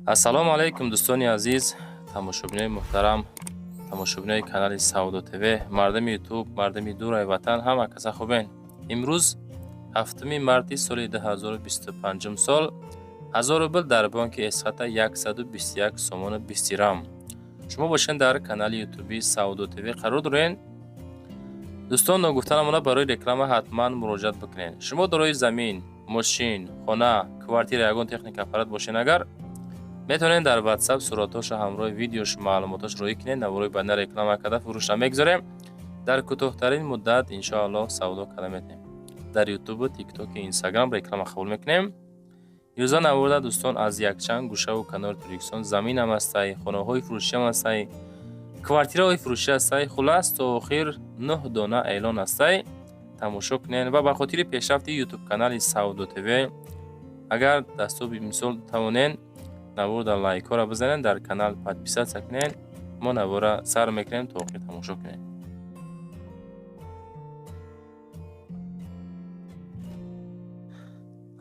Ассалому алайкум, дӯстони азиз, тамошобинои муҳтарам, тамошобинои канали Савдо ТВ, мардами Ютуб, мардами дурай ватан, ҳама каса хубен? Имрӯз 7 марти соли 2025 сол, 1000 рубл дар бонки Эсхата 121 сомону 20 дирам. Шумо бошед, дар канали ютуби Савдо ТВ қарор дорен. Дӯстон, ногуфта намона, барои реклама ҳатман муроҷиат бикунед. Шумо дорои замин, мошин, хона, квартира, ягон техника, аппарат бошед агар, метавонед дар WhatsApp суратҳоша ҳамроҳи видеош, маълумотош роӣ кунед. Наворои баъдина реклама карда, фурӯшта мегузорем. Дар кӯтоҳтарин муддат, иншоаллоҳ, савдо карда метавонем. Дар Ютубу Тиктоку Инстаграм реклама қабул мекунем. Юза наворда, дӯстон, аз якчанд гӯшаву канори Тоҷикистон заминам ҳастай, хонаҳои фурӯшиам ҳастай, квартираҳои фурӯшӣ ҳастай. Хулас, то охир нӯҳ дона эълон ҳастай, тамошо кунед. Ва ба хотири пешрафти Ютуб канали Савдо ТВ, агар дастуби мисол тавонед, наворда лайкҳоро бизанед, дар канал подписаться кунед. Мо навора сар мекунем, то охир тамошо кунед.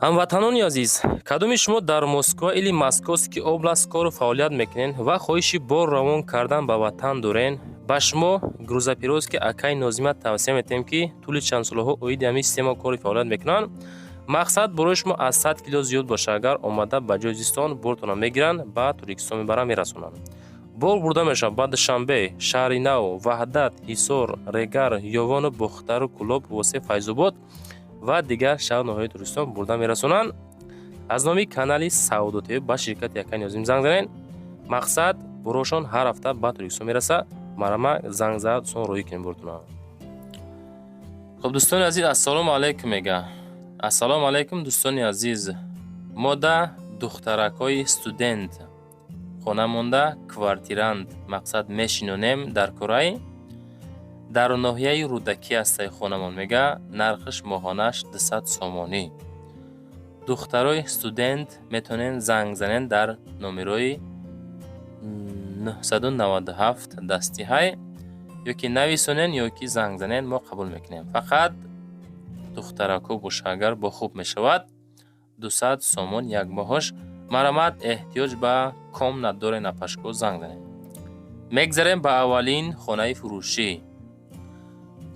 Ҳамватанони азиз, кадоми шумо дар Москва или Московский область кору фаъолият мекунед ва хоҳиши бор равон кардан ба ватан дорен, ба шумо грузоперевозки акай Нозима тавсия метиҳем, ки тӯли чанд солаҳо оиди ҳамин система кори фаъолият мекунанд. Мақсад, борои шумо аз 100 кило зиёд боша агар, омада ба ҷои зистон бортона мегиранд, ба Тоҷикистон мебаранд, мерасонанд. Бор бурда мешавад ба Душанбе, Шаҳри Нав, Ваҳдат, Ҳисор, Регар, Ёвону Бохтару Кӯлоб, Восе, Файзобод ва дигар шаҳру ноҳияи Тоҷикистон бурда мерасонанд. Аз номи канали Савдо ТВ ба ширкати акай Нозим занг занед. Мақсад, борошон ҳар ҳафта ба Тоҷикистон мераса. Марама занг зад, дӯстон, роҳӣ кунем бортона. Хуб, дӯстони азиз, ассалому алайкум мега. Ассалому алайкум, дӯстони азиз. Мода духтаракҳои студент хона монда, квартирант, мақсад, мешинонем дар кораи. Дар ноҳияи Рӯдакӣ ҳастай хонамон, мега. Нархаш моҳонаш 200 сомонӣ. Духтарои студент метавонед занг занед дар номерои 997 дастиҳай, ё ки нависонед, ё ки занг занед, мо қабул мекунем. Фақат духтаракҳо боша агар, бо хуб мешавад. 200 сомон як моҳош. Марамат, эҳтиёҷ ба комната дорен, апашко, занг занед. Мегзарем ба аввалин хонаи фурӯшӣ.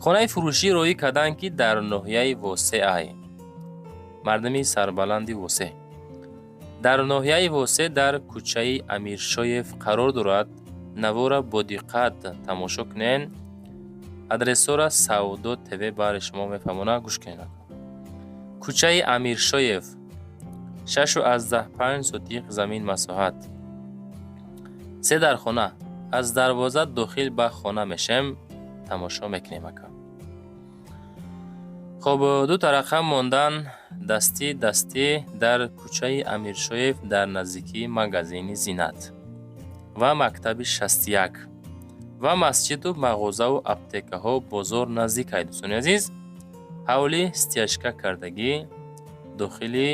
Хонаи фурӯшӣ роҳӣ карданд, ки дар ноҳияи Восеай. Мардами сарбаланди Восе, дар ноҳияи Восе, дар кӯчаи Амиршоев қарор дорад. Навора бо диққат тамошо кунед, адресҳоро Савдо ТВ баҳри шумо мефаҳмонад. Гӯш кунед. Кӯчаи Амиршоев, 6,5 сотих замин масоҳат, се дар хона. Аз дарвоза дохил ба хона мешем, тамошо мекунем, ака. Хоб, ду рақам мондан, дастӣ дастӣ, дар кӯчаи Амиршоев, дар наздикии магазини Зинат ва мактаби 61 ва масҷиду мағозаву аптекаҳо, бозор наздикай. Дӯстони азиз, ҳавлӣ стяжка кардагӣ. Дохили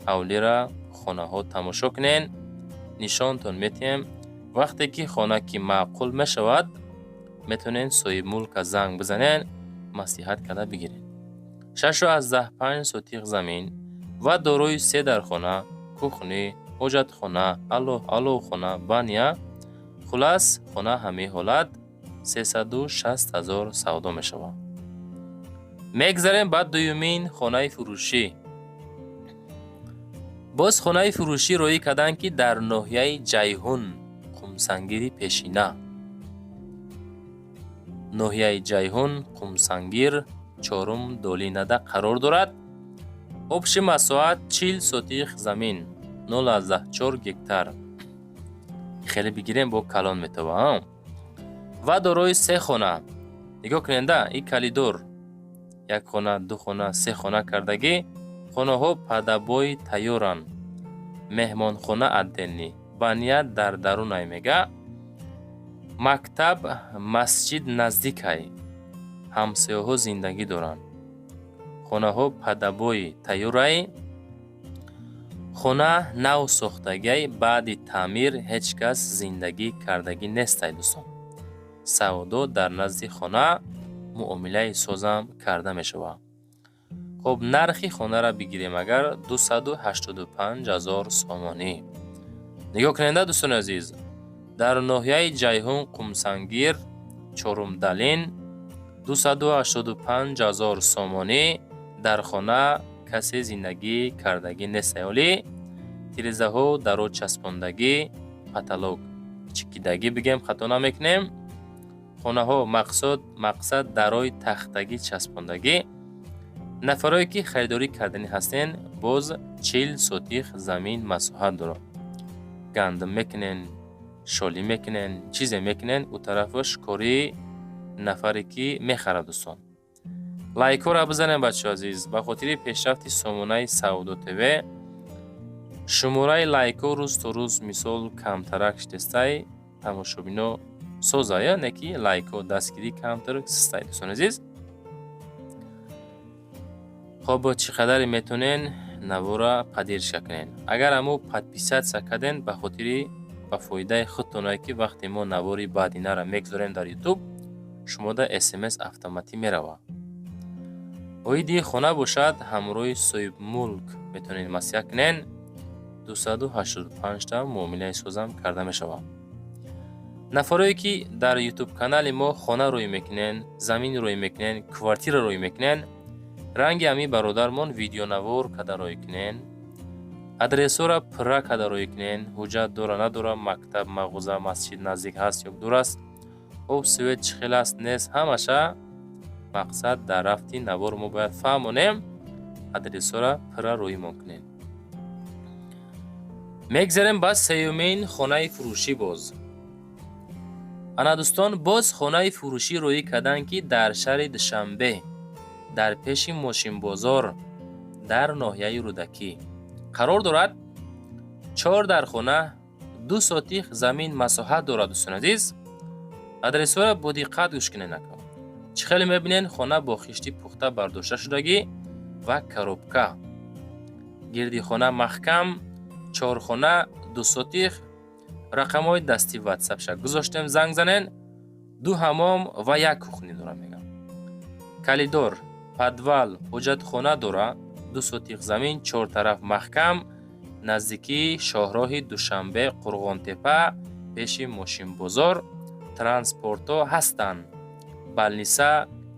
ҳавлира хонаҳо тамошо кунед, нишонтон метиҳем. Вақте ки хона ки маъқул мешавад, метавонед соҳибмулка занг бизанед, маслиҳат карда бигиред. 6,5 сотих замин ва дорои се дархона, кухня, ҳоҷатхона, аловхона, баня. Хулас, хона ҳамин ҳолат 360 000 савдо мешавад. Мегзарем ба дуюмин хонаи фурӯшӣ. Боз хонаи фурӯшӣ роҳӣ карданд, ки дар ноҳияи Ҷайҳун, Қумсангири пешина, ноҳияи Ҷайҳун, Қумсангир, чорум долинада қарор дорад. Общий масоҳат 40 сотих замин, 0,4 гектар. Хеле бигирем, бо калон метова. Ва дорои се хона. Нигоҳ куненда, и коридор, як хона, ду хона, се хона кардагӣ. Хонаҳо под обои тайёранд, меҳмонхона отдельный, баня дар дарунай, мега. Мактаб, масҷид наздикай, ҳамсояҳо зиндагӣ доранд. Хонаҳо под обои тайёрай. Хона нав сохтагиай, баъди таъмир ҳеҷ кас зиндагӣ кардагӣ нестай. Дӯстон, савдо дар назди хона, муомилаи созам карда мешавад. Хуб, нархи хонаро бигирем агар, 285 000 сомонӣ. Нигоҳ куненда, дӯстони азиз, дар ноҳияи Ҷайҳун, Қумсангир, Чорумдалин, 285 0 сомонӣ. Дар хона касе зиндагӣ кардагӣ нест, ҳолӣ тирезаҳо даро часпондагӣ, потолок чикидагӣ бигем, хато намекунем. Хонаҳо мақсад дарои тахтагӣ часпондагӣ. Нафарое ки харидорӣ карданӣ ҳастен, боз 40 сотих замин масоҳат дорад. Гандум мекунен, шолӣ мекунен, чизе мекунен, ӯ тарафаш кори нафаре ки мехарад. Дӯстон, лайкҳоро бизанем, бачаҳо азиз, ба хотири пешрафти сомонаи Савдо ТВ. Шумораи лайкҳо рӯз то рӯз мисол камтарак шидестай, тамошобино созая, не ки лайкҳо дастгирӣ камтар систай, дӯстони азиз. Хоб, чӣ қадаре метонен, навора поддержка кунен. Агар ҳамо подписаться карден, ба хотири ба фоидаи худтоное, ки вақте мо навори баъдинаро мегузорем дар Ютуб, шумода СМС автоматӣ меравад. Оиди хона бошад, ҳамроҳи соҳибмулк метавонед маслиҳат кунен. 285 та муомилаи созам карда мешавад. Нафарое ки дар Ютуб канали мо хона рӯй мекунен, замин рӯй мекунен, квартира рӯй мекунен, ранги ҳамин бародармон видеонавор када рӯй кунен, адресҳоро пурра када рӯй кунен, ҳуҷҷат дора, надора, мактаб, мағоза, масҷид наздик ҳаст ё дур аст, об, свет чӣ хел аст, нест, ҳамаша мақсад дар рафти навор мо бояд фаҳмонем. Адресҳоро пурра рӯимон кунем. Мегзарем ба сеюмин хонаи фурӯшӣ. Боз ана, дӯстон, боз хонаи фурӯшӣ рӯӣ карданд, ки дар шаҳри Душанбе, дар пеши мошинбозор, дар ноҳияи Рӯдакӣ қарор дорад. Чор дар хона, 2 сотих замин масоҳат дорад. Дӯстони азиз, адресҳоро бо диққат гӯш кунед. Нака, чӣ хеле мебинед, хона бо хишти пухта бардошта шудагӣ ва коробка, гирди хона маҳкам, чорхона, 2 сотих. Рақамҳои дасти ватсапша гузоштем, занг занен. Ду ҳамом ва як кухня дора, мегам, коридор, подвал, ҳоҷатхона дора. 2 сотих замин, чор тараф маҳкам, наздикии шоҳроҳи Душанбе Қурғонтепа, пеши мошинбозор, транспортҳо ҳастанд, больница,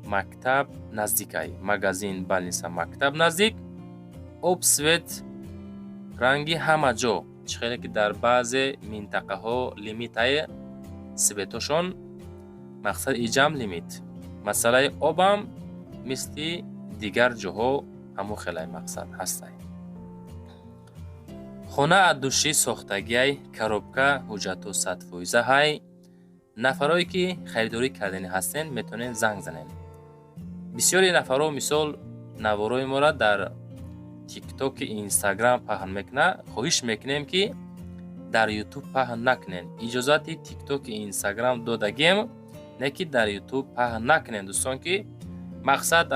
мактаб наздикай, магазин, больница, мактаб наздик, об, свет ранги ҳама ҷо. Чӣ хеле ки дар баъзе минтақаҳо лимитае светошон, мақсад иҷам лимит. Масъалаи обам мисли дигар ҷоҳо ҳамон хелай мақсад ҳастай. Хона от души сохтагиай, коробка, ҳуҷҷатҳо 100% ҳай. Нафарое ки харидорӣ карданӣ ҳастен, метавонед занг занед. Бисёри нафарҳо мисол наворои моро дар Тиктоки, Инстаграм паҳн мекунад. Хоҳиш мекунем, ки дар Ютуб паҳн накунед. Иҷозати Тиктоки, Инстаграм додагем, не ки дар Ютуб паҳн накунед, дӯстон, ки мақсад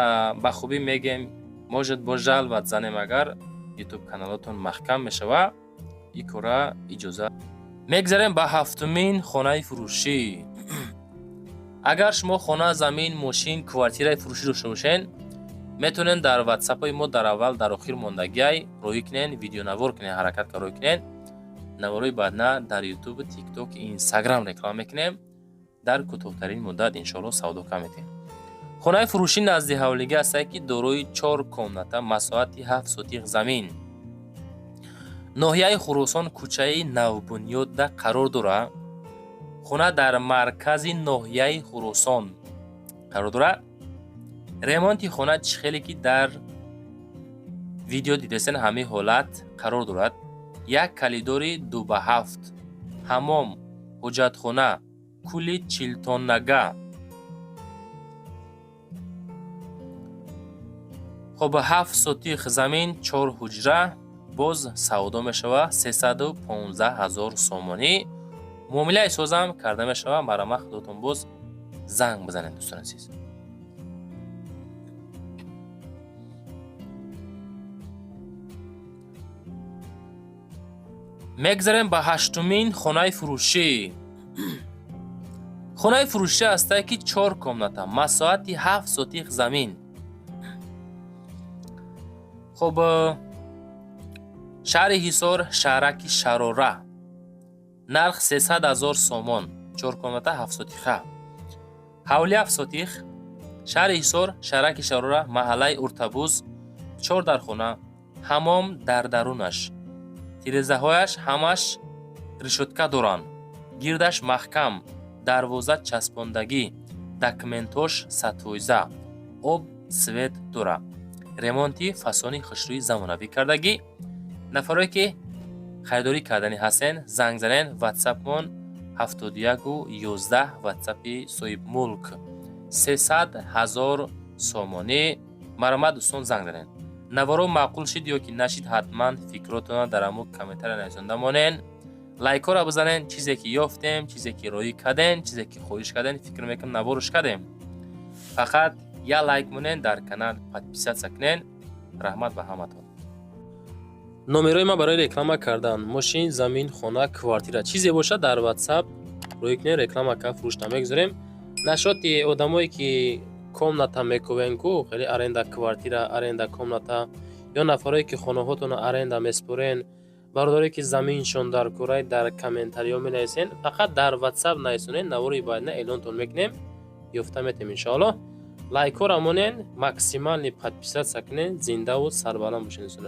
ба хубӣ мегем, может, бо жаловать занем, агар Ютуб каналотон маҳкам мешава. И кора иҷозат. Мегзарем ба ҳафтумин хонаи фурӯшӣ. Агар шумо хона, замин, мошин, квартираи фурӯшӣ дошта бошед, метавонед дар ватсапҳои мо дар аввал, дар охир мондагиай рӯӣ кунед, видеонавор кунед, ҳаракат ка рӯӣ кунед. Наворои баъдна дар Ютуб, Тикток, Инстаграм реклама мекунем. Дар кӯтоҳтарин муддат, иншоалло, савдо кам метиҳем. Хонаи фурӯшӣ назди ҳавлигӣ ҳастае, ки дорои чор комната, масоҳати 7 сотих замин, ноҳияи Хуросон, кӯчаи Навбунёдда қарор дорад. Хона дар маркази ноҳияи Хуросон қарор дорад. Ремонти хона чӣ хеле ки дар видео дидастен, ҳамин ҳолат қарор дорад. Як коридори 2 ба 7, ҳамом, ҳоҷатхона, кули чилтоннага. Хоб, 7 сотих замин, чор ҳуҷра, боз савдо мешавад 315 000 сомонӣ. Муомилаи созам карда мешавад. Марама, худотон боз занг бизанед, дӯстони азиз. Мегзарем ба ҳаштумин хонаи фурӯшӣ. Хонаи фурӯшӣ ҳастае, ки чор комната, масоҳати 7 сотих замин. Хоб, шаҳри Ҳисор, шаҳраки Шарора. Нарх 300 ҳазор сомон, чоркомната, 7 сотиха. Ҳавли 7 сотих, шаҳри Ҳисор, шаҳраки Шарора, маҳаллаи Уртабуз, чор дархона, ҳамом дар дарунаш, тирезаҳояш ҳамаш решётка доранд, гирдаш маҳкам, дарвоза часпондагӣ, документош 100%, об, свет дора, ремонти фасони хушрӯи замонавӣ кардагӣ. Нафарое ки харидорӣ кардани ҳастен, занг занен. Ватсапмон 71 11, ватсапи соҳибмулк. 300 ҳазор сомонӣ. Марҳамат, дӯстон, занг занен. Наворо маъқул шид ё ки нашид, ҳатман фикротонро дар ҳамун комментария нависонда монен, лайкҳоро бизанен. Чизе ки ёфтем, чизе ки роӣ кардем, чизе ки хоҳиш кардем, фикр мекунам, наворш кардем. Фақат я лайк монен, дар канал подписаться кунен. Раҳмат ба ҳаматон. Номерои ман барои реклама кардан мошин, замин, хона, квартира, чизе бошад, дар Ватсап рӯй кунен, реклама ка фурӯш намегузорем. Нашоти одамое ки комната мекувен ку, хеле аренда квартира, аренда комната, ё нафарое ки хонаҳотонро аренда меспорен, бародарое ки заминшон дар курай, дар комментариҳо менависен. Фақат дар Ватсап нависонен, навори баъдина эълонтон мекунем, ёфта метем, иншоаллоҳ. Лайкҳоро монен, максимальный подписаться кунен. Зиндаву сарбаланд бошед, дӯстони азиз.